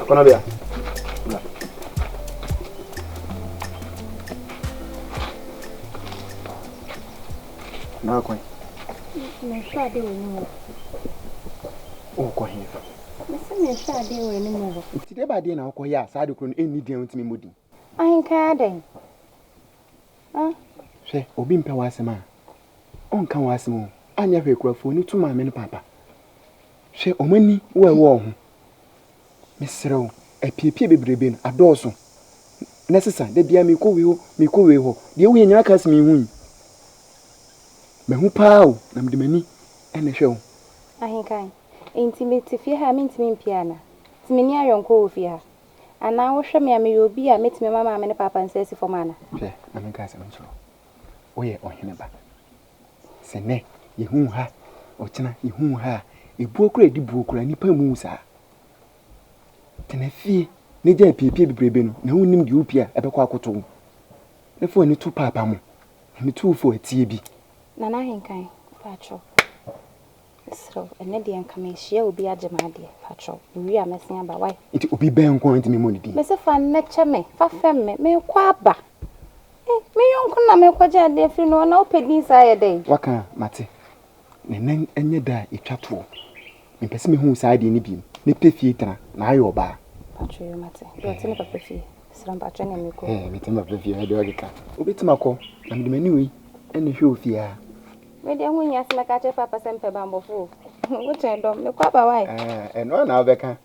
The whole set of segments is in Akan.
Akɔnɔbea. Bra. Na akwan. Mehwɛ ade wɔ anim hɔ. Wokɔ hefa? Mese mehwɛ adeɛ wɔ anim hɔ. Nti deɛ ba adeɛ na wokɔyɛ a saa ade korɔ no ɛnni din a wontumi mmɔ din. Ahenkan adɛn? Ah. Hwɛ, obi mpɛ w'asɛm a, ɔnka w'asɛm o. Anyɛ hwee koraa, fa w'ani to maame ne paapa. Hwɛ wɔn ani wɔ ɛwɔ wo ho. Mesrɛ wo, apiepie bebrebe no, adɔɔso. Na sesa, da biara mekɔ wei hɔ, mekɔ wei hɔ. Deɛ woyɛ nyinaa ka sɛ menhu yi. Mahu paa o, na mede m'ani na ɛhwɛ wo. Ahenkan, enti mete fie ha a mentumi mpue anaa? Nti menni ayɔnkoɔ wɔ fie ha? Anaa wohwɛ me a meyɛ obi a mɛtumi ama maame ne paapa nsa asi fam anaa? Hwɛ, ma menka asɛm nkyerɛ wo. Woyɛ ɔhene ba. Sɛ nnɛ yɛhu wo ha, ɔkyena yɛhu wo ha a, ebuo koraa a ɛdi buo koraa, nnipa mmu wo saa. Tena fie na gyae apiepie bebrebe no, na wonnim deɛ wopie a ɛbɛkɔ akɔto wo. Na fa w'ani to paapa mo, na metu wo fo atie bi. Nana Ahenkan, mpakyɛw, mesrɛ wo, ɛnnɛ deɛ nka merehyia obi agye m'adeɛ, mpakyɛw, mewie a mɛsen aba, wai? Nti obi bɛn nko ara ntumi mmɔ ne din? Mese fa nnɛ kyɛ me, fa fɛm me, merekɔ aba. Eh, me yɔnko na merekɔgye adeɛ afiri no hɔ na wopɛ din saa yɛ dɛn? Waka a, mate. Na ɛnnɛ nyɛ da a ɛtwa toɔ. Mempɛ sɛ mehu wo saa adeɛ no bio. Mɛpɛ fie tena, na ayɛ ɔbaa. Mpakyɛ yoo, mate. Deɛ ɔte ne papa fie. Mesrɛ wo mpakyɛ nea mekɔ. Ɛɛ, mete me papa fie, ɛyɛ deɛ ɔkeka. Wobɛtumi akɔ, na mede m'ani wei na ɛhwɛ wo fie ha. Me deɛ ho nhia sɛ mɛka akyerɛ papa sɛ mepɛ banbɔfo o. Wokyɛn dɔm, mekɔ aba wae. Ɛɛ, ɛno ara na wobɛka.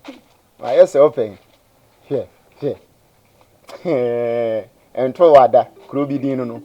Mayɛ sɛ wopɛ. Hwɛ, hwɛ. Ɛntoo wo ada, kuro bi din no no.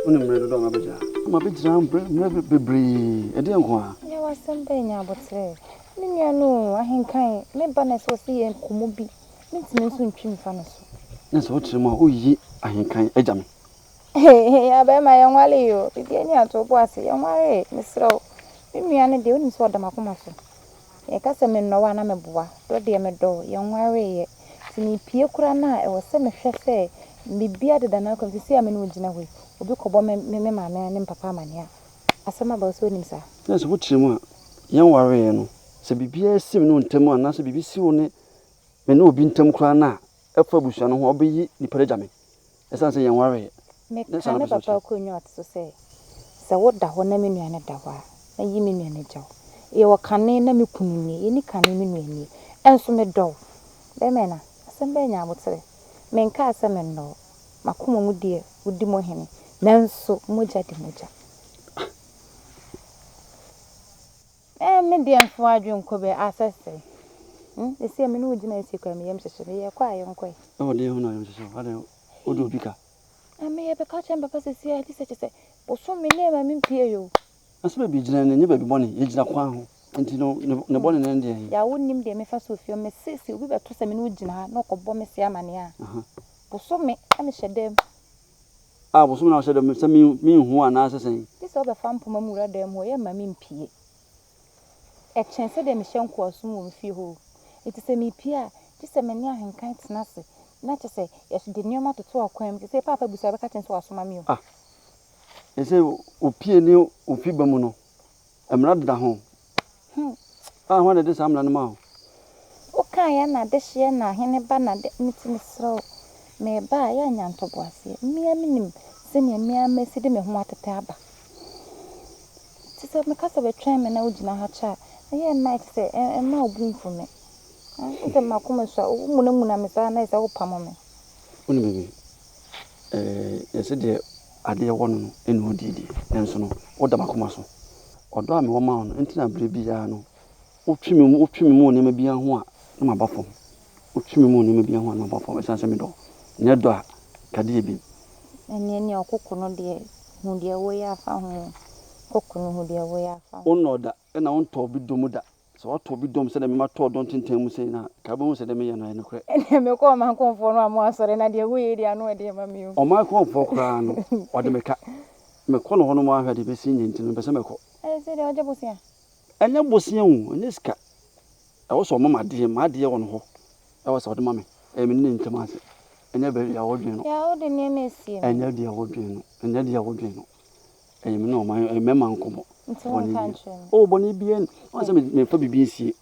Wonim mmerɛ dodoɔ a mabɛgyina? Mabɛgyina mmerɛ bebree. Ɛdeɛn nko ara? Yɛ w'asɛm bɛn nya aboterɛ. Me nua no o, ahenkan, me ba na ɛsɛ ɔse yɛ nkɔmmɔ bi, mentumi nso ntwi mfa no so. Na sɛ wokyerɛ mu a, woyi ahenkan agya me. Hehe, abɛɛma yɛnwaree o, biribi ani ato wo bo ase, yɛnwaree, mesrɛ wo. Me nua no deɛ wonim sɛ ɔda m'akoma so. Yɛka sɛ mennɔ wo a na meboa, dɔ deɛ medɔ wo, yɛnwareeɛ. Nti mepie koraa no a, ɛwɔ sɛ mehwɛ sɛ biribiara deda n'akwan mu. Seesei a me ne wo gyina hɔ yi, obi kɔbɔ me me maame ne me papa amaneɛ a, Asɛm aba wo sɛ wonim saa? Na sɛ wokyerɛ mu a, yɛnwareeɛ no, sɛ biribiara si me ne wo ntam anaasɛ biribi si wo ne me ne obi ntam koraa no a, ɛfa abusua no ho a, wobɛyi nipa no agya me ɛsiane sɛ yɛnwareeɛ. Meka me papa akonnwa a ɔte so sɛ, sɛ woda hɔ na me nua no da hɔ a, mɛyi me nua no agya wo. Yɛwɔ kane na me kunu nie, yɛnni kane me nua nie, nso medɔ wo. Bɛrima na, asɛm bɛn nya aboterɛ? Menkaa sɛ mennɔ wo. M'akoma mu deɛ, wodi mu hene, nanso mogya de mogya. Eh, me deɛ mfa w'adwene nkɔ bɛ asɛ sɛ. Hmm, ɛsi a me ne wo gyina ɛsi kora me yam hyehye me, yɛkɔ a yɛnkɔ ɛ. Ɛwɔ deɛ ho na yam hyehye wo, adɛn wode obi ka? Na me yɛbɛka kyerɛ me papa sɛsi a, gye sɛ kyɛ sɛ bosome ne ɛma me mpie yo. Na sɛ baabi gyina no nyɛ baabi bɔne, yɛgyina kwan ho, nti no ne bɔne no deɛ he? Yaa wonnim deɛ mefa so ofie hɔ, mese sɛ obi bɛto sɛ me ne wo gyina ha na ɔkɔbɔ me se amaneɛ a, bosome na mehyɛ dam. A bosome na wohyɛ dam sɛ menhu wo anaasɛ sɛn? Gye sɛ wobɛfa mpoma mu wura dan mu hɔ, yɛmma mempue. Ɛkyɛn sɛdeɛ mehyɛ nkoasom wɔ me fie hɔ o. Enti sɛ merepue a, gye sɛ me ne ahenkan tena ase, na kyerɛ sɛ, yɛde nneɛma toto akwan mu. Seesei Paapa bisa a, ɔbɛka akyerɛ me sɛ wasoma me o. A Seesei opie ne ofi ba mu no, mmara deda ho. A Hwan na ɛde saa mmara no maa wo? Wokaeɛ na adehyeɛ na ahene ba na de, nti mesrɛ wo, mereba a, yɛ a nya ntoboaseɛ. Me ara menim sɛdeɛ me ara masi de me ho atete aba. Nti sɛ meka sɛ bɛtwɛn me na wogyina ha kyɛ a, ɛyɛ a mma ɛte sɛ mma wo bo mfu me. Wohu sɛ m'akoma sua, womunamuna me saa na ayɛ sɛ wopamo me. Wonim biribi? Yɛse deɛ adeɛ wɔ no no ɛna ɔdie deɛ, nanso no woda m'akoma so. Ɔdɔ a mewɔ ma wo no nti na berɛ biara no wotwe me mu wotwe me mu wɔ nneɛma biara ho a na maba fam. Wotwe me mu wɔ nneɛma biara ho a na maba fam ɛsiane sɛ medɔ wo. Nyɛ dɔ a, nka adeɛ yɛ bi. Ɛneɛ nea ɔkoko no deɛ hu deɛ woyɛ afa ho Koko no hu deɛ woyɛ afa ho. Wonnɔɔ da ɛna wontɔɔ obi dɔ mu da. Sɛ woatɔ obi dɔm sɛdeɛ me matɔ ɔdɔ ntentan mu sei no a, nka wobɛhu sɛ deɛ meyɛ no ɛyɛ nokorɛ. Ɛnneɛ mekɔ ɔman kɔmfoɔ no a mo asɔre na deɛ woyɛ yi deɛ ano ɛden ma me o. Ɔman kɔmfoɔ koraa no, ɔde me ka. Mekɔ no hɔ nom ara hwɛ deɛ ɛbɛsi nyɛ nti no, mempɛ sɛ mɛkɔ. Ɛɛ sɛ deɛ ɔgye bosea. Ɛnyɛ bosea o, ɛnyɛ sika. Ɛwɔ sɛ ɔma me adeɛ, m'adeɛ wɔ ne hɔ. Ɛwɔ sɛ ɔde ma me. Ɛyɛ me ne ne ntam ase. Ɛnyɛ baabi a wɔdwen no. Yaa wode nneɛma esie me. Ɛnyɛ deɛ wodwen no. Ɛnyɛ deɛ wodwen no. Ɛyɛ me ne ɔman, ɛyɛ mmarima nkɔmmɔ. Nti wonka nkyerɛ me. Oh, bɔne biara nni. Woahu sɛ memfa biribi nsie.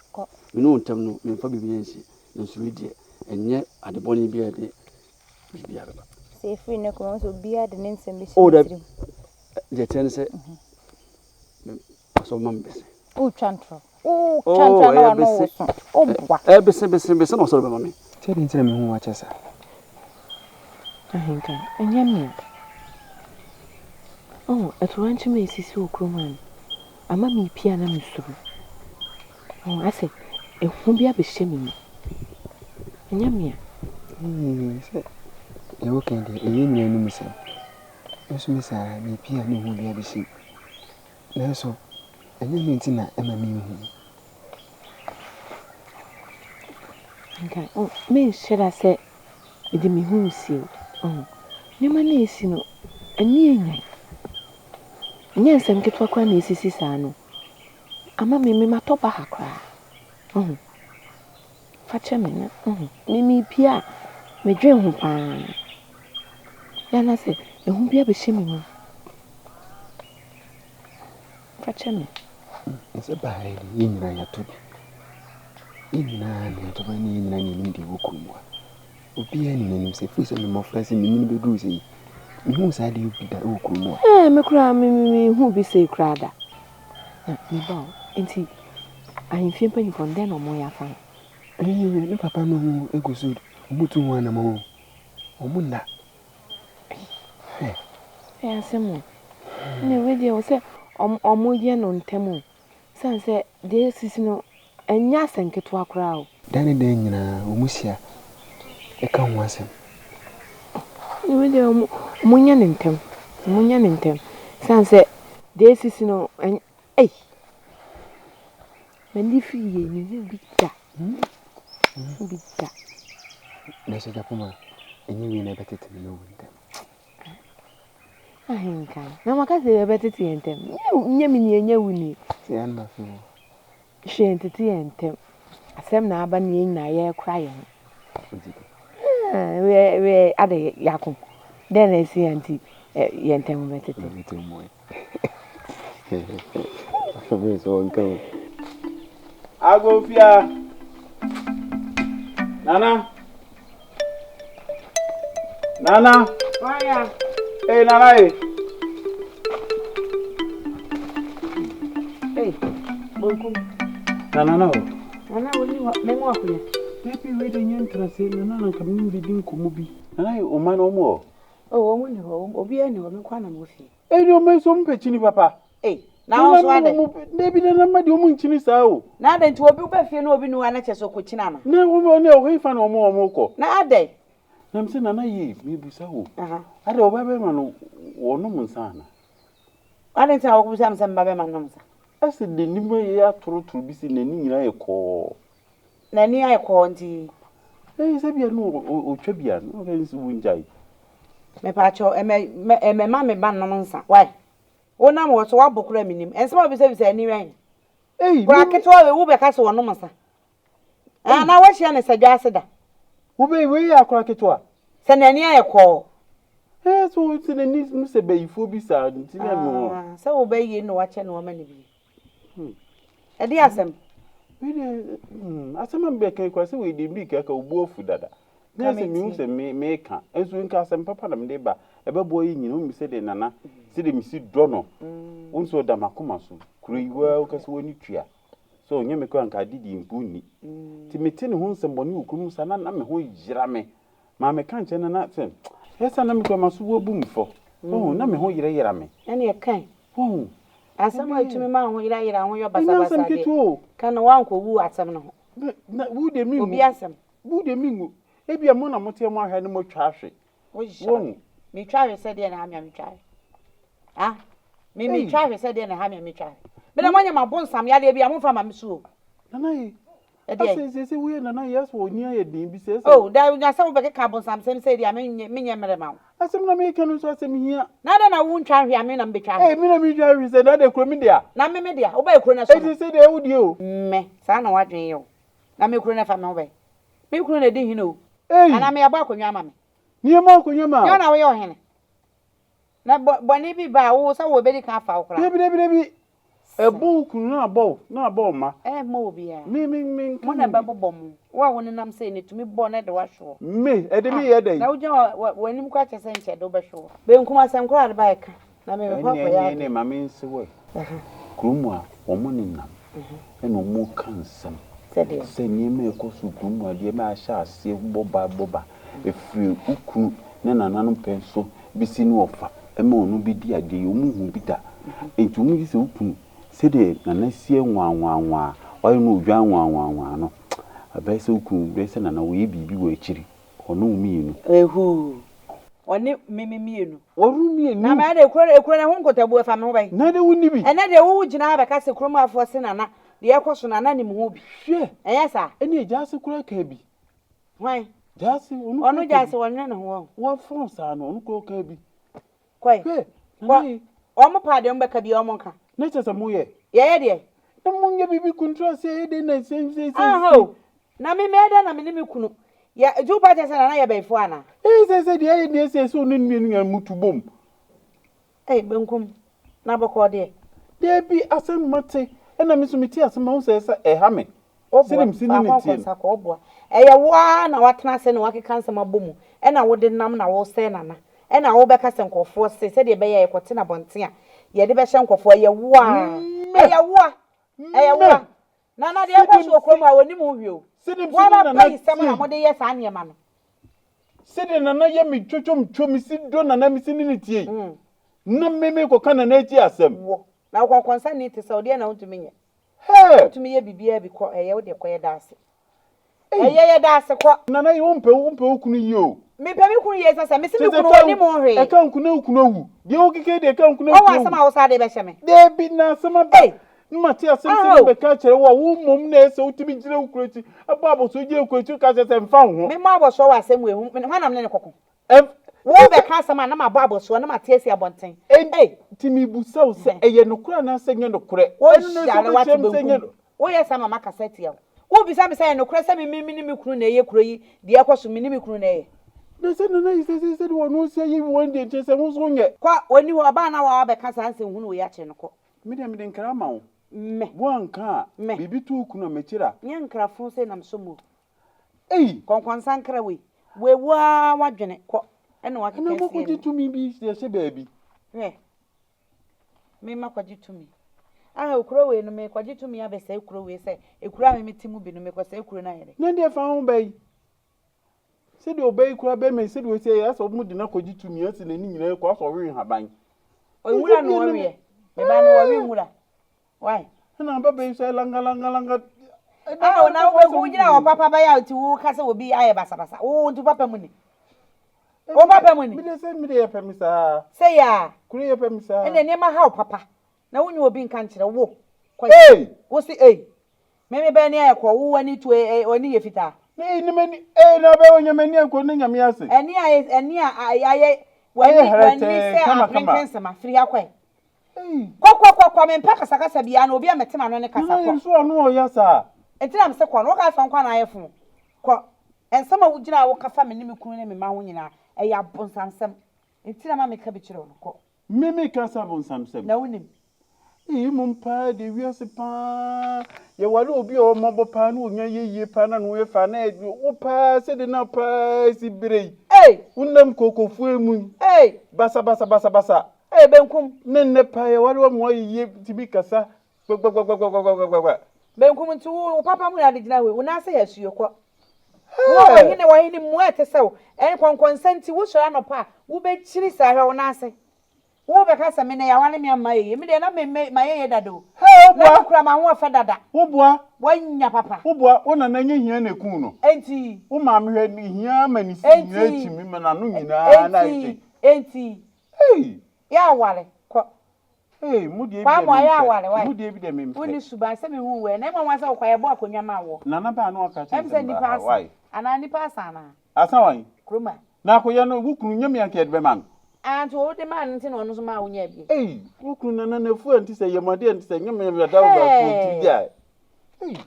Me ne wo ntam no, memfa biribi nsie. Nanso wei deɛ, ɛnyɛ ade bɔne biara a ɛde biribiara bɛba. Sɛ ɛfiri nnɛ kɔ, mahu sɛ obiara de ne nsɛm bɛsi Oh, ne dabi. tirim. Deɛ ɛteɛ ne sɛ, ɔsɛ ɔma me bese. Wotwa ntorɔ. Wotwa ntorɔ Oh, na ɛyɛ w'ano bese. woso. Woboa. Ɛyɛ bese, bese, bese na ɔsɛ ɔde bɛma me. Nti adɛn nti na mehu wo akyɛ saa? Ahenka, ɛnyɛ me a. Oh, atoyerɛnkyɛm a esisi wɔ kurom ha no, ama merepie a na mesuro. Oh, asɛ ehu bi abɛhyɛ me mu. Ɛnyɛ me a. Ee, sɛ deɛ woka yi deɛ, ɛyɛ nua no mu sɛm. Me nso me saa ara, merepie a na ehu bi abɛhyɛ mu. Nanso, ɛnyɛ ɛno nti na ɛma menhu. Nka oh, menhyɛ da sɛ mede me ho resie wo. Oh, nneɛma no a ɛresi no, ani yɛ nyan. Ɛnyɛ nsɛm ketewa koraa na ɛsisi saa no. Ama me, me matɔ baha koraa. Oh, fa kyɛ me na oh, me merepie a, medwen ho paa. Yɛ a na sɛ ehu bi abɛhyɛ me mu. Fa kyɛ me. Sɛ baha yi deɛ, yɛn nyinaa yɛatɔ bi. Yɛn nyinaa na yɛatɔ bi na yɛn nyinaa na yɛnim deɛ ɛwɔ kurom ha. Obiara nim n'anim sɛ ɛfiri sɛ me mmɔfra sɛ menyini bɛduru sɛ yi, mehuu saa adeɛ bi da wɔ kurom ha. Ɛɛ, me koraa me menhuu bi sei koraa da. Na me ba o, nti ahemfie mpanyinfoɔ no dɛn na wɔyɛ afa ho? Ee, me papa no ho gu so, wɔtu ho anamɔn o, wɔn nna. Hwɛ. Ɛyɛ asɛm o. Ɛnna wei deɛ ɛwɔ sɛ wɔyɛ no ntɛm o. Ɛsiane sɛ deɛ asisi no, ɛnyɛ asɛm ketewa koraa o. Da ne da nyinaa wɔhyia ka ho asɛm. Ɛnna wei deɛ wɔnyɛ no ntɛm. Wɔnyɛ no ntɛm. Ɛsiane sɛ deɛ asisi no, ei! M'ani firi yie, menhuu bi da. Menhuu bi da. Nanso Gyapoma, ɛnyɛ wei na ɛbɛtete me ne wo ntam. Ahenkan. Na maka sɛ yɛbɛtete yɛn ntam. Nyɛ me nie, nyɛ wo nie. Sɛ yɛn ma fi wo. Hwɛ ntete yɛn ntam. Asɛm na aba ne yɛn nyinaa yɛrekora yɛn ho. Wɛ wɛ ade yako. Dɛn na esi yɛn nti yɛn ntam bɛtete. Agofia. Nana. Nana. Waya. Hey, Nana. Hey. Hey, bonkum. Nana na o. Nana wo ni hɔ, me mu akonya. Baby, wei de nyɛ ntrase. Nana na nka me bi di nkɔmmɔ bi. Nana, o ma na ɔmo wɔ. Oh, wɔn ni hɔ. Obiara ni hɔ, me nko na mo fie. Ei, deɛ ɔmo nso ɔmo pɛ kyini papa. Ei, na wo nso adɛ? Dabi na na mma deɛ ɔmo nkyini saa o. Na adɛn nti obi ba fie na obi ni hɔ a na kyerɛ sɛ ɔkɔkyini ana? Na wɔn wɔn ɛhɔ yi fa na wɔn wɔn kɔ. Na adɛn? Na mese nana yie mebusa wo. Adɛn ɔba bɛrima no wɔnom nsa ana? Adɛn nti na wɔkɔbusa me sɛ me ba bɛrima no nom nsa? Ɛsɛ n'anim yɛ atorotoro bi si n'ani nyinaa yɛ kɔɔ. N'ani ayɛ kɔɔ nti. Ee sɛ bia no ɔtwa bia no ɔka nsi wo ngyae. Mepaakyɛw ɛmɛ ɛmɛ ma me ba nnom nsa why wonam hɔ so wabo koraa menim nsɛm a wobisabisa ani wɛn Ei koraa ketewa wei wobɛka sɛ wɔnom nsa anaa woahyia ne sadwa ase da. Wobɛyi wei yɛ akora ketewa. Sɛ n'ani ayɛ kɔɔ. Ee so sɛ n'ani mu sɛ bayifoɔ bi saa nti na no. Sɛ wobɛyie na wakyɛ na wama ne bi. Ɛde asɛm. Wei deɛ hmm, asɛm a mebɛka yi koraa sɛ wei deɛ mede kaka wo bo afu dada. Na sɛ mehu sɛ me meka nso nka asɛm papa na mede ba ɛbɛboa yɛ nyina wonim sɛdeɛ nana sɛdeɛ mesi dɔ no wo nso ɔda m'akoma so kuro yi waa woka sɛ w'ani tua sɛ ɔnyɛ me koraa nka ade deɛ mpo nni nti mete ne ho nsɛmmɔne wɔ kurom saa na na me ho yera me Maa meka nkyerɛ Nana sɛ, ɛyɛ sɛ na mekura m'aso abu me fɔ. Wahu, na me ho yerɛyera me. Ɛnneɛ ka ɛ. Wahu. Asɛm a ɛtumi ma wo ho yerɛyera wo ho yɛ Ɛnyɛ asɛm basabasa deɛ, ketewa o. ka na woankɔwu asɛm no ho. Na, na wo deɛ menwu. Obi asɛm. Wo deɛ menwu. Ebia mo na moteɛ mo ahwɛ na moatwa ahwe. Wohyɛ Wahu. Metwa ahwe sɛ deɛ na ha me a metwa ahwe. Ah, me metwa ahwe sɛ deɛ na ha me a metwa ahwe. Me na moanya m'abonsam yadeɛ bi a momfa ma me so o. Nana ye. Ɛdeɛn? Asɛ sɛ sɛ woyɛ nana yɛ asɛ w'ani ayɛ den bi sɛ sɛ. Oh, da na sɛ wobɛkeka abonsamsɛm sei deɛ a menyɛ menyɛ mmerɛ ma wo. Asɛm na meka no nso asɛm hia. Na adɛn na wontwa nhwe a me na mebɛtwa ahwe? Ei, me na metwa ahwe sɛ na adɛn kuro me dea? Na me me dea, wobɛyɛ kuro no so no. Enti sɛ deɛ wo deɛ o. Me, saa na w'adwene yɛ o. Na me kuro no ɛfa me ho bɛn? Me kunu na ɛdi hene o. Ei! Anaa me yɛabɔ akonnwa ama me? Nneɛma akonnwa ma Nyɛ wo. wo na woyɛ ɔhene? Na bɔ bɔne bi ba a, wo sɛ wɔbɛdi kan afa wo koraa. Dabi dabi dabi. Ɛbɔ wo kunu na abɔ wo na abɔ wo mma. Ɛmmɔ obiara. Me me me nka Mo na ho bi. ɛbɛbobɔ mo. Wo a wonenam sei no, ɛtumi bɔ na ɛde wo ahwe hɔ. Me, ɛde Ah, me yɛ dɛn? na wogyina wɔ w'anim koraa kyerɛ sɛ nkyɛ ɛde wo bɛhwe hɔ. Benkum asɛm koraa de ba ɛka. Na me mekɔ Ɛnneɛ akɔyɛ ɛnneɛ adeɛ. ɛnneɛ ma me nse wo ɛ. Aha. Kurom a wɔn nenam ɛna wɔn ka nsɛm. Sɛdeɛ. Sɛ nneɛma a ɛkɔ so kurom a deɛ ahyɛ aseɛ bɔ ba bɔ ba. Ɛfiri wo kunu ne nananom pɛ so bɛsi ne ɔfa ma ɔno bɛdi adeɛ yi, wɔn nhuu bi da. Enti wɔn gye sɛ wo kunu, sɛdeɛ Nana sie nwanwanwa a wayɛ no odwan nwanwanwa no, ɛbɛyɛ sɛ wo kunu, bɛyɛ sɛ Nana wɔyɛ biribi wɔ akyiri, ɔne wo mmienu. Ehuu. Ɔne me me mmienu. Wɔne wo mmienu. Na mɛyɛ dɛ kuro ekuro no ɛho nkotabuo ɛfa me ho bɛn? Na dɛ wonni bi. Ɛnɛ deɛ wo gyina ha bɛka sɛ kurom afoɔ se Nana deɛ ɛkɔ so Nana nim ho bi. Hwɛ! Ɛnyɛ saa? Ɛne Gyaase koraa kaa bi. Hwan? Gyaase, ɔno Ɔno gyaase wɔnwene ne ho wɔn. Wɔafɔn saa no, ɔno koraa ɔkaa bi. Kɔe. Hwɛ, Kɔ. Wɔn paa deɛ wɔn bɛka biara wɔn nka. Ne kyɛ sɛ moyɛ. Yɛyɛ deɛ. Na monyɛ biribi kunturu ase ɛyɛ dɛn na sɛ sɛ sɛ. Aha o, na me mɛyɛ dɛn na me ne me kunu yɛ, nti wo paa kyerɛ sɛ Nana yɛ bɛyifoɔ anaa? Ee sɛ sɛ deɛ ayɛ deɛ sɛ sɛ ɔne ne mmienu nyinaa mutu bom. Ei benkum, na bɔkɔɔ deɛ. Dabi, asɛm mate, ɛna me nso mete ase mahu sɛ ɛsɛ ɛha me. Woboa, Sɛdeɛ mesi ne fa no kɔ teɛ no. nkɔnsa kɔ, woboa. Ɛyɛ wo ara na woatena ase na woakeka nsɛm abɔ mu, ɛna wode nam na woresɛe Nana, ɛna wobɛka sɛ nkurɔfoɔ se, sɛdeɛ ɛbɛyɛ a yɛkɔte no abɔnten a, yɛde bɛhyɛ nkurɔfoɔ, ɛyɛ wo ara, Mɛ! ɛyɛ wo a, ɛyɛ wo Mɛ! a. Nana, deɛ ɛrekɔ Sɛdeɛ so wɔ kurom mesi, ha, wɔnnim ho hwee o. sɛdeɛ Mo mesi ne ara Nana moabayisɛm teɛ na yi. mode yɛ saa nneɛma no. Sɛdeɛ Nana yɛ me twotwomtwo, mesi dɔ Nana, mesi ne no teɛ yi, na me mekɔka Nana akyi asɛm. Wo, na wo kɔnkɔnsani te sɛ wo, deɛn na wontumi nyɛ? Hey! Wotumi yɛ biribiara bi kɔ, ɛyɛ wo deɛ kɔ, yɛda ase. Ei! Ɛyɛ yɛda ase kɔ. Nana yi wompɛ wompɛ wo kunu yie o. Mepɛ me kunu yie sɛ sɛ mese me Kyerɛ sɛ kunu ɛka ɔnim ho hwee. ɛka nku na wo kunu awu. Deɛ wokeka yi deɛ ɛka nku na wo Wahu kunu asɛm awu. a wo saa de bɛhyɛ me. Dabi na asɛm aba Ei! na mate asɛm sɛ Ahoo! mebɛka akyerɛ wo a wo mmom na ɛsɛ sɛ wotumi gyina wo kunu akyi bɔ abɔsoɔ gyina wo kunu akyi ka kyerɛ sɛ mfa wo ho. Memmɔ abɔsoɔ wɔ asɛm wei ho, hwan na mene no kɔko? Ɛmf Wo bɛka asɛm a na mabɔ abɔsoɔ na mate asi abɔnten. Ei! Enti mebisa wo sɛ ɛyɛ nokorɛ anaasɛ ɛnyɛ nokorɛ? Wo Ɛno na ɛsɛ yare wate wobɛkyerɛ me sɛ ɛnyɛ benkum. Woyɛ saa ma makasa atia wo. Wobisa me sɛ ɛyɛ nokorɛ sɛ me me ne me kunu na ɛyɛ kuro yi deɛ ɛkɔ so me ne me kunu na ɛyɛ? Na sɛ Nana yi sɛ sɛ sɛdeɛ ɔno si ayɛ wɔn deɛ nkyɛ sɛ wo nso wonyɛ. Kɔ, ɔnni hɔ, ɔbaa na wabɛka saa nsɛnhunu wei akyerɛ no kɔ. Me deɛ mede nkra ama wo. Me. Woanka a, Me. biribi to wo kunu a, m'akyiri a. Nyɛ nkrafo sei na mesɔ mu o. Ei! Kɔnkɔnsa nkra wei. Wei wo ara w'adwene kɔ ɛna wakeka Ɛna asie mokɔgye no. tumi bi de hyɛ baabi. Hwɛ, me makɔgye tumi. Aha ekuro wei no mekɔgye tumi abɛsɛe kuro wei sɛ ekuro a me mete mu bi no mekɔsɛe kuro no ayɛ dɛ. Na deɛ fa ho bɛyi. Sɛdeɛ ɔbaa yi koraa bɛrima yi sɛdeɛ ɔsi ayɛ asɛ wɔn de no akɔgye tumi asɛ n'ani nyinaa kɔ asɛ ɔwe nhaban. Nwura na ɔweɛ. Me ba no ɔwe nwura. Why? Ɛna ababaa yi nso ayɛ langalangalanga. Ah, na wo gyina hɔ papa bɛyɛ a nti wo ka sɛ obi ayɛ basabasa. Wo nti papa mu ni. Wo papa mu ni. Mede sɛ mede yɛ pɛ me saa. Sɛ yɛ a. Kuro yɛ pɛ me saa. Ɛna nneɛma haw papa. Na wo nyɛ obi nka nkyerɛ wo. Kɔ. Hey! Wo se ei. Me me bɛn ne ayɛ kɔ wo w'ani to eh w'ani yɛ fitaa. Na ei ne m'ani ei na bɛ onya m'ani ankɔ ne nyame ase. Ɛni a ɛni a ayɛ w'ani w'ani sɛ apenkensema firi ha kɔ ɛ. Kɔ kɔ kɔ kɔ mempɛ kasakasa biara na obi a mete m'ano ne kasa kɔ. Nana nso ano ɔya saa. Nti na mese kɔ no woka sɛ ɔnkɔ na ayɛ fo kɔ. Nsɛm a wogyina a woka fa me ne me kunu ne me mma ho nyinaa ɛyɛ abonsamsɛm nti na ma meka bi kyerɛ wo no kɔ. Me me ka sɛ abonsamsɛm. Na wonim. Eii mmom paa deɛ wiase paa yɛware obi a ɔwɔ mmɔbɔ paa na ɔnya yɛ yie paa na ne ho yɛ fɛ a na ɛde wo paa sɛdeɛ na paa si berɛ yi Ei! wonam kokofoɔ mu yi Ei! basa basa basa basa Ei benkum. Ne nnɛ paa yɛware wo ama woayɛ yie tumi kasa gbagbagbagbagbagbagba. Benkum nti wo wo papa mu na ade gyina hɔ yi wo nan ase ha asuo kɔ. Wo ɔhene ɔhene mua ɛte sɛ wo nkɔnkɔnsa nti wosɔre anɔpa a wobɛkyiri saa hwɛ wo nan ase. Wo bɛka sɛ me nɛ yaware me ama ayɛ yie me deɛ na me me mayɛ yie dada o. Hey wo Na boa. me kura m'ahoɔfɛ dada. Wo boa. Wanya papa. Wo boa wo nana nyɛ hia na ekuu no. Enti. Wo maame hwɛ ne hia ama ne si nyinaa Enti. kyimi ma n'ano nyinaa na ayɛ Enti. sei. Enti. Hey. Yɛ aware kɔ. Hey, mo deɛ bi Kwame deɛ wayɛ mempɛ. aware wai. Mo deɛ bi deɛ mempɛ. Wonni suban sɛ mehu wo ɛ. Na mmom sɛ wokɔ yɛbɔ akonnwa ma woɔ. Nana baa na waka kyerɛ Ɛm sɛ sɛ mba nnipa ha asa. wai. Anaa nnipa asa anaa? Asa wan? Kurom a. Na akoyɛ no wo kunu nyɛ me anka yɛde bɛma no. Ah nti wo de maa no nti na ɔno nso maa wo nyaa bi. Ei, wo kunu nana n'afu a nti sɛ yɛmɔde a nti sɛ nyɛ me yɛda wo baako nti gyae. Ei,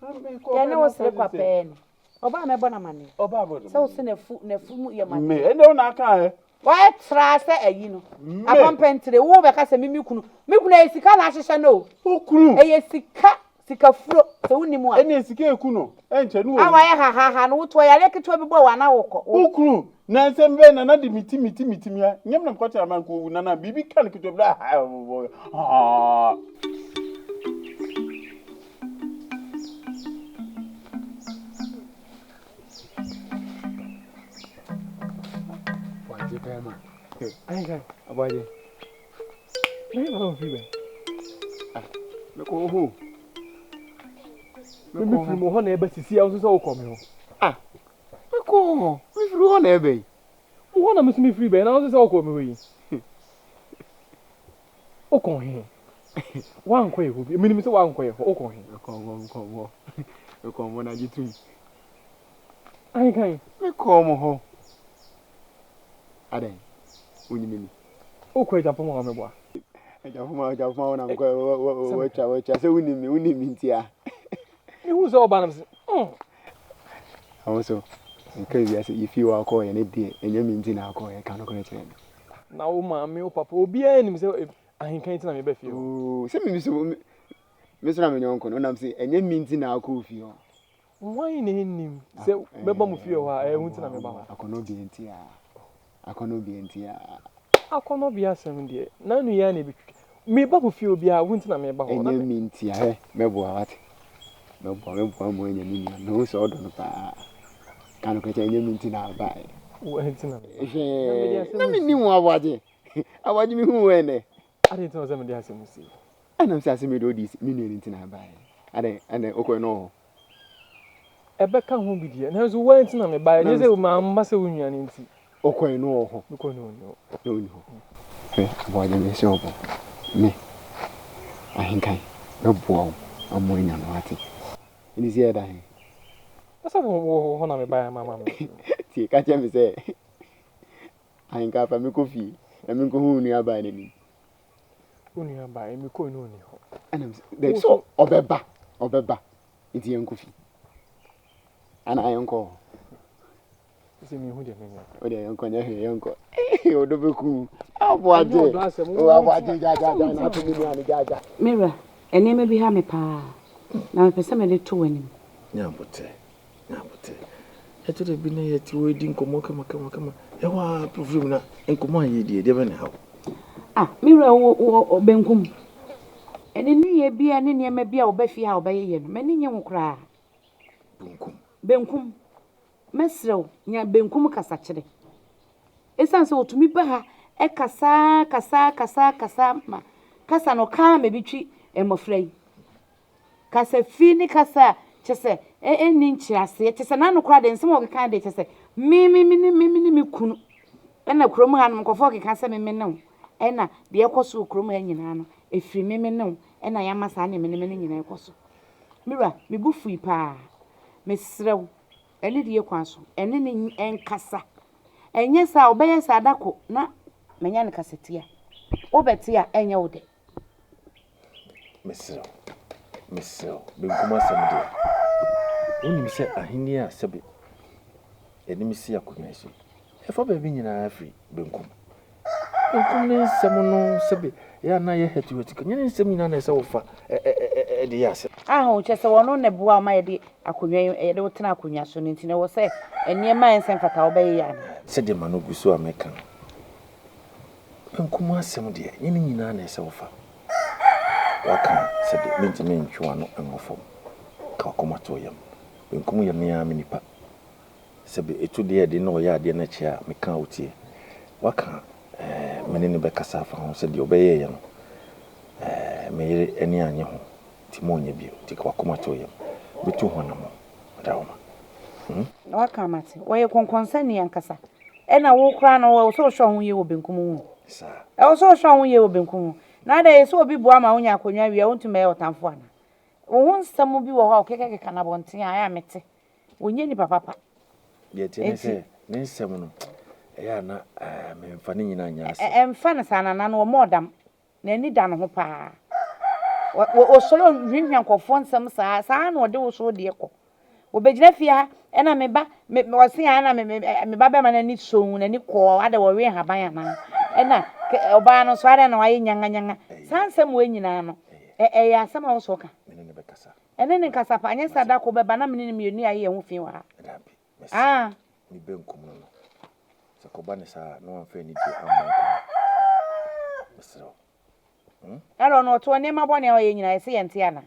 Yɛne wo sere kwa pɛɛ ni. Ɔbaa mɛbɔ no amaneɛ. Sɛ wo se n'afu n'afu mu yɛ Me, ɛnna wo na aka ɛ. Wayɛ traa sɛ ayi no. Akɔmpɛntire, wo bɛka sɛ me me kunu. Me kunu ɛyɛ sika na ahyehyɛ no o. Wo kunu. Ɛyɛ sika, sikafuro, sɛ wonim a. Ɛnna sika eku no, ɛnkyɛ no owu. A wayɛ hahaha no, wotoa yareɛ ketewa bi bɔ wo a na wokɔ. Wo kunu, na nsɛm bɛn na na de me ti me ti me ti me a, nyɛ me na mekɔkyerɛ ama nka owu nana, biribi ka no ketewa bi na haa. Aboagye bɛrima. Ayi aboagye. Na yɛ na ofiri bɛn. Ah, mekɔ wo ho. Mekɔ wo ho. Mefiri mo hɔ na ɛba sisi a wo nso sɛ wokɔ me hɔ. Ah, mekɔ wo hɔ. Mefiri hɔ na ɛba yi. Wo hɔ na me nso mefiri bɛn na wo nso sɛ wokɔ me hɔ yi. Wokɔ he? Woankɔ yɛ hɔ bi. Menim sɛ woankɔ yɛ hɔ. Wokɔ he? Mekɔ hɔ, mekɔ hɔ. Mekɔ hɔ na gye tom. Ahenkan. Mekɔ mo hɔ. Adɛn? Wonyi me ni. Wokɔ Agyapong a wɔmɛboa. Agyapong a Agyapong a wonam kɔ wɔatwa wɔatwa sɛ wonim me wonim me ntia. Mehu sɛ ɔba no sɛ mm. Awo so nka wiase yɛfie wɔ akɔɔyɛ ne deɛ ɛnyɛ me nti na akɔɔyɛ ka nokorɛ kyerɛ me. Na wo maame wo papa obiara nim sɛ ahenkan nti na meba fie hɔ. Oo sɛ me so me so na me nyɔnko no wonam sɛ ɛnyɛ me nti na akɔɔ fie hɔ. Hwan na ɛnnim sɛ mɛba mo fie hɔ a ɛyɛ wo nti na meba hɔ. Akɔnnɔbea nti a akɔnnɔbea nti a. Akɔnnɔbea asɛm deɛ n'ano yi ara na ɛbɛtwitwa. Meba mo fie hɔ biara wo nti na meba hɔ. Ɛnyɛ me nti a hwɛ mɛboa wate mɛboa mɛboa ma woanya me nua mehu sɛ ɔdɔ no paa ka nokorɛ kyɛ ɛnyɛ me nti na abaeɛ. Wo nti na meba. Hwɛ na mennim wo aboagye aboagye mehu wo ɛnɛ. Adɛn nti na ɔsɛ mede asɛm sie? Ɛnam sɛ asɛm yi deɛ wode si me nua no nti na abaeɛ. Adɛn ɛnɛ wokɔɛ no wɔ hɔ? Ɛbɛka ho bi deɛ, nanso wo ara nti na mebaeɛ, ɛnyɛ sɛ mamma sɛ wo nua no nti. Wokɔɛ no wɔ hɔ? Mekɔɛ no ɔnni hɔ. Na ɔnni hɔ. Hwɛ, aboagye mehyɛ wo bɔ, me, Ahenkan, mɛboa wo ama woanya no, woate? Ɛnti sɛ yɛda he? Na sɛ wɔ hɔ na mebaeɛ ama ama me. Tie, ka kyerɛ me sɛ, Ahenkan fa me kɔ fie na menkɔhu wo nuabaa no anim. Wo nuabaa, mekɔɛ no ɔnni hɔ. Ɛnam sɛ, daabi sɛ ɔbɛba, ɔbɛba. Nti yɛnkɔ fie. Anaa yɛnkɔ hɔ. Sɛ mehu deɛ menyɛ. O deɛ yɛnkɔ nyɛ hwee yɛnkɔ. Ɔdɔ bɛku. Aboagye. O aboagye gya gya gya na ato me nua no gya gya. Me wura, nneɛma bi ha me paa, na mepɛ sɛ mede to w'anim. Nya aboterɛ, nya aboterɛ. Ɛtɔ da bi na yɛte hɔ redi nkɔmmɔ kamakamakama. Ɛhɔ ara mpofirim na nkɔmmɔ a yɛredi yi, ɛdeɛ bɛn na ɛha wo? Ah, me wura, wo wɔ benkum. Ne nneyɛɛ bi a ne nneɛma bi a ɔba fie ha a ɔbɛyeyɛ no, m'ani nnye ho koraa. Benkum. Benkum. Mɛsrɛ wo, nya benkum kasakyerɛ. Esiane sɛ ɔtumi ba ha kasa kasa kasa kasa ma kasa no ɔka ara ma ebi twi mmɔfra yi. Kasa fi ne kasa a kyerɛ sɛ ɛnni nkyerɛaseɛ, kyerɛ sɛ n'ano koraa deɛ nsɛm a ɔkeka deɛ kyerɛ sɛ me me me ne me ne me kunu ɛna kurom hanom nkurɔfoɔ keka sɛ me me ne wo ɛna deɛ ɛkɔ so wɔ kurom ha nyinaa no ɛfiri me me ne wo ɛna yɛama saa nneɛma nneɛma no nyinaa ɛkɔ so. Me wura, me bo fui paa. Mesrɛ wo, ɛne deɛ kwan so, ɛne ne nkasa. Ɛnyɛ saa a ɔbɛyɛ saa da ko na manya no kasatia. Wobɛte a ɛnyɛ wo dɛ. Mesrɛ wo, mesrɛ wo, benkum asɛm deɛ, wonim sɛ ahennie a sɛbe yɛde me si akonnwa yi so yi, ɛfa baabi nyinaa firi benkum. Benkum ne nsɛm no sɛbe ɛyɛ a na yɛ hatuhatu, nyɛ ne nsɛm nyinaa na ɛsɛ wofa de yɛ asɛm. Aho, kyerɛ sɛ wɔno na ɛboa wo ma yɛde akonnwa yi, yɛde wo tena akonnwa so no nti na ɛwɔ sɛ nneɛma a ɛnsɛ mfata wobɛyeyɛ anaa? Sɛdeɛ m'ano gu so a meka no, Benkum asɛm deɛ, ɛnyɛ ne nyinaa na ɛsɛ wofa. Woaka a, sɛbe mentumi ntwe w'ano ngo fam. Ka w'akoma to wo yam. Benkum yɛ me ara me nipa. Sɛbe ɛtu deɛ ɛde na ɔyɛ adeɛ no akyi a, meka a wotie. Woaka a, ɛɛ, me ne no bɛkasa afa ho sɛ deɛ ɔbɛyɛeɛ no, ɛɛ, me yere ani annye ho, nti monyɛ bio. Nti ka w'akoma to wo yam. Mɛtu ho anammɔn. Ɔdawoma. Hmm? Waka a mate. Wɔyɛ kɔnkɔnsani ankasa. Ɛna wo koraa no, ɛwɔ sɛ wohwɛ wo ho yie wɔ benkum ho. Saa. Ɛwɔ sɛ wohwɛ wo ho yie wɔ benkum ho. Na adɛn, sɛ obi boa ma wonya akonnwa wie a, wontumi bɛyɛ ɔtamfo anaa? Wo ho nsɛm bi wɔ hɔ a wokekakeka no abɔnten a, ɛyɛ a mete. Wonyɛ nipa papa. Deɛ ɛteɛ ne sɛ, ne nsɛm no, ɛyɛ a na memfa ne nyinaa nyɛ asɛm. Ɛmfa no saa, Nana no, ɔmmɔɔ dam. N'ani da ne ho paa. Ɔsɔre ɔhwinhwia nkurɔfoɔ nsɛm saa, saa na ɔde wo so deɛ kɔ. Ɔbɛgyina fie ha, ɛna me ba, me, ɔse a ɛna me, me, me ba bɛma n'ani soo, n'ani kɔɔ, adɛ wɔwe nhaban anaa? Ɛna ɔbaa no nso adɛ na wayɛ nyanganyanga. Saa nsɛm wei nyinaa no, ɛyɛ asɛm a wosɔ ka. Ɛne ne nkasa pa, anyɛ saa da koro bɛba na me ne no mmienu ayɛ yɛn ho fi wɔ ha. Ah. Ne benkum no no. Sɛ kɔba ne saa na wamfa anigye amma nkɔmmɔ. Mesrɛ wo. Hmm? Ɛna ɔno ɔtoɔ nneɛma bɔne a ɔyɛ nyinaa ɛsɛ yɛn te ana?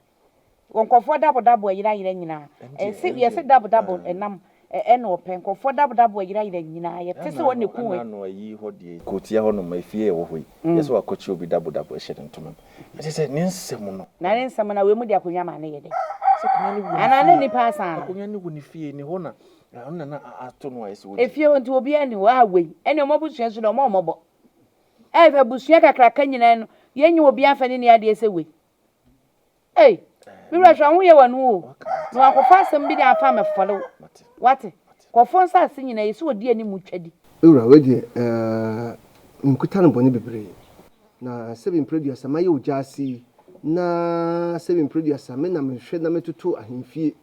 Wɔ nkurɔfoɔ dabo dabo ayerayera nyinaa. Ɛsɛ yɛsɛ dabo dabo ɛnam ɛna ɔpɛ nkurɔfoɔ dabo dabo ayerayera nyinaa yɛte sɛ wɔn na eku wei. Ɛna ano ayi hɔ deɛ kootia hɔ nom efie ɛwɔ hɔ yi yɛsɛ wakɔkye obi dabo dabo ɛhyɛ ne ntoma mu. Ɛkyɛ sɛ ne nsɛm no. Na ne nsɛm na wei mu de akonnwa ma ne yɛ dɛ. Sɛ akonnwa no wɔ ne fie. Anaa ne nipa asan no. Akonnwa no wɔ ne fie ne hɔ na ɔno na na ato no a ɛsɛ ɔdi. Efie hɔ nti obiara ni hɔ a wei ɛne ɔmo abusua nso de ɔmo ɔmɔbɔ. Ɛyɛ abusua kakraka nyinaa no yɛnyɛ obiara mfa ne ni adeɛ sɛ wei. Ei, me wura hwɛ wo ho yɛ w'ano o, na wankɔfa asɛm bi de amfa ammɛfɔre wo. Wate? Nkurɔfoɔ nsase nyinaa, yɛ sɛ wɔdi anim twa di. Me wura, wei deɛ eh, menkuta no bɔne bebree. Na sɛbi mprɛduasa mayɛ ogya ase yi, na sɛbi mprɛduasa me na mehwɛ na metoto ahemfie.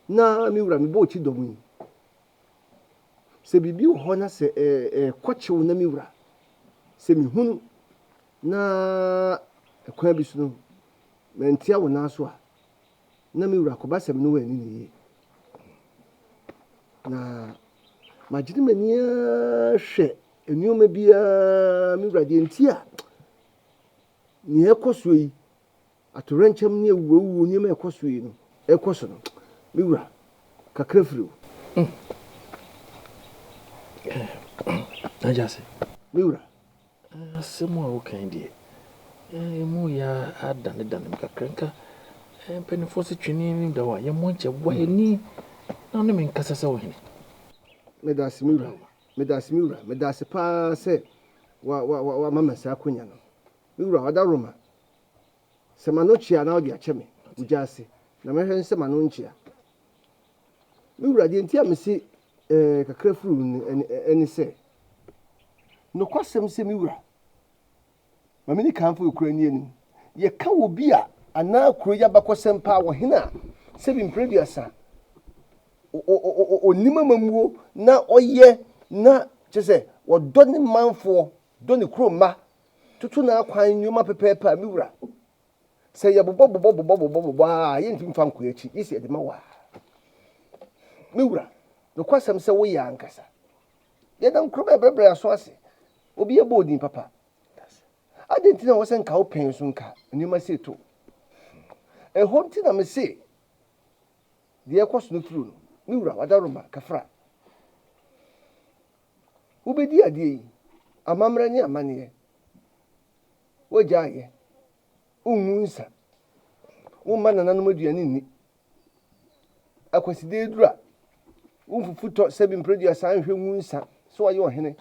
Na me wura, mebɔ wo kyidɔm yi. Sɛ biribi wɔ hɔ na sɛ ɛrekɔ kyew na me wura, sɛ mehunu na kwan bi so no mantia wo nan so a, na me wura kɔba sɛ me ne wo anni no yie. Na magyene m'ani ara hwɛ nneɛma biara me wura deɛ nti a nea ɛkɔ soɔ yi Atoyerɛnkyɛm ne awuwuawuo nneɛma a ɛkɔ so yi no, ɛrekɔ so no, me wura, kakra firi wo. Agyase. Me wura. Asɛm a woka yi deɛ, emu yɛ adanedane me kakra. Nka mpanimfoɔ se twene anim da hɔ a, yɛmmɔ nkyɛ. Boa yɛn ani na wo ne me nkasa sɛ wo hene. Meda ase, me wura. Meda ase, me wura. Meda ase paa sɛ woama me saa akwanya no. Me wura, w'adaworoma, Sɛ m'ano kyea na wode akyɛ me, wo gya ase, na mɛhwɛ sɛ m'ano nkyea. Me wura, deɛ nti a mese eh, kakra firi wo no ɛne sɛ, nokwasɛm sɛ me wura, ma me ni kan mfa okura ni anim. Yɛka wɔ bi a anaa kuro yi abakɔsɛm paa wɔ hene a sɛbi mprɛduasa ɔnim amammuo na ɔyɛ na kyɛ sɛ wɔdɔ ne manfoɔ dɔ ne kuro mma Toto n'akwan nneɛma pɛpɛɛpɛ a, me wura. Sɛ yɛbobɔ bobɔ bobɔ bobɔ bobɔ a, yɛntumi mfa nkɔ akyi, gye sɛ yɛde ma wo a. Me wura, nokwasɛm sɛ woyɛ ankasa. Yɛnam kurom a ɛbrɛbrɛ aso ase. Obi abɔ odin papa. Adɛn nti na ɛwɔ sɛ nka wopɛn so nka nneɛma sei to? Ɛhɔ nti na mese deɛ ɛkɔ so no turo no, me wura, wadaroma, kafra. Wobɛdi adeɛ yi, amammerɛ ne amanneɛ. Woagya ayɛ. Wongu nsa. Womma nananom aduane nni. Akwasideɛ duru a, womfufu tɔ sɛbi mprɛduasa nhwɛ ngu nsa sɛ wayɛ ɔhene.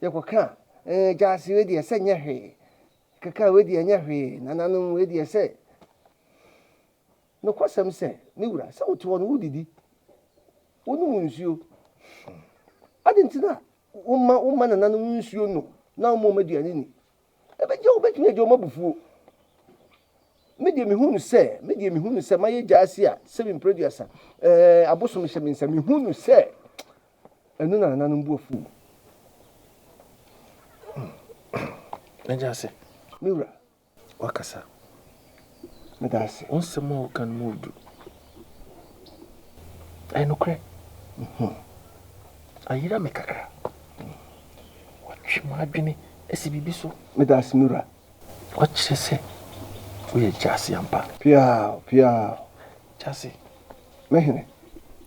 Yɛkɔka a, ɛɛ gyaase wei deɛ sɛ nyɛ hwee. Keka wei deɛ nyɛ hwee. Nananom wei deɛ sɛ. Nokwasɛm sɛ, me wura, sɛ wote hɔ no wodidi, wonom nsuo. Adɛn nti na womma wo mma nananom nsuo nnom na womma wɔn aduane nni? Ɛbɛgye wobɛtumi agye wɔn abufuo. Me deɛ mehu no sɛ, me deɛ mehu no sɛ mayɛ gyaase a sɛbi mprɛduasa, ɛɛ abosom hyɛ me nsa, mehu no sɛ ɛno na nananom bu afuo. Mɛgye ase. Me wura. Wakasa. Meda ase. Wo nsɛm a woka no mu odu. Ɛyɛ nokorɛ. Ayera me kakra. Watwe m'adwene asi biribi so. Meda ase me wura. Wakyerɛ sɛ woyɛ Gyasi ampa. Piaw, piaw. Gyasi. Me hene.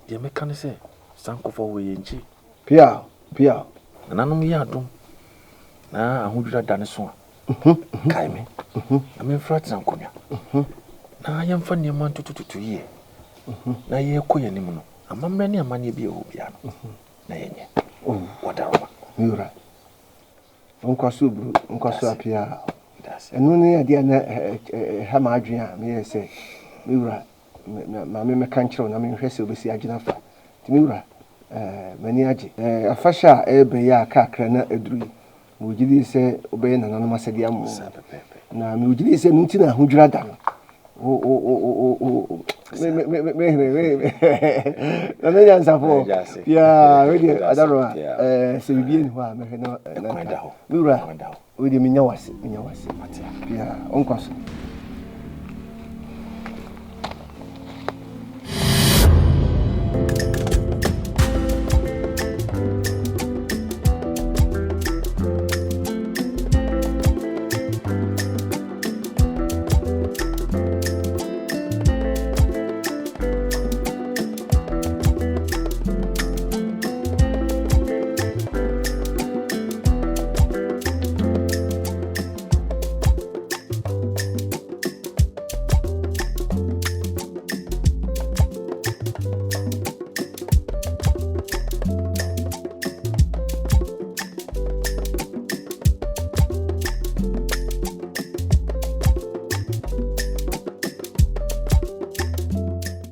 Deɛ mɛka ne sɛ, san kɔfa wɔ yɛn nkyi. Piaw, piaw. Nananom yɛ adom na ahodwira da ne so a, kae me na memfra tena nkonnwa na yɛmfa nneɛma ntotototo yie na yɛrekɔ yɛn anim no, amammerɛ ne amanneɛ bi a ɛwɔ biara no, na yɛnyɛ. Wadaroma. Me wura, Ɔnkɔ so bro, ɔnkɔ so apia. Ɛno ne adeɛ a na ɛha m'adwene a meyɛɛ sɛ me wura ma me mmɛka nkyerɛ wo na menhwɛ sɛ wobɛsi adwene afa. Nti me wura, m'ani agye. Afahyɛ a ɛreba yi a kakra na aduru yi, mewɔ gyidie sɛ wobɛyɛ nananom asɛdeɛ ama wɔn. Na mewɔ gyidie sɛ ɛno nti na ahodwira da no. Wo wo wo wo wo me me me me hene me nana nyansafoɔ yaa wei deɛ adaroa ɛɛ sɛ biribi ɛni hɔ a mɛhwɛ na na me wura wei deɛ menya wase menya wase yaa ɔnkwa so.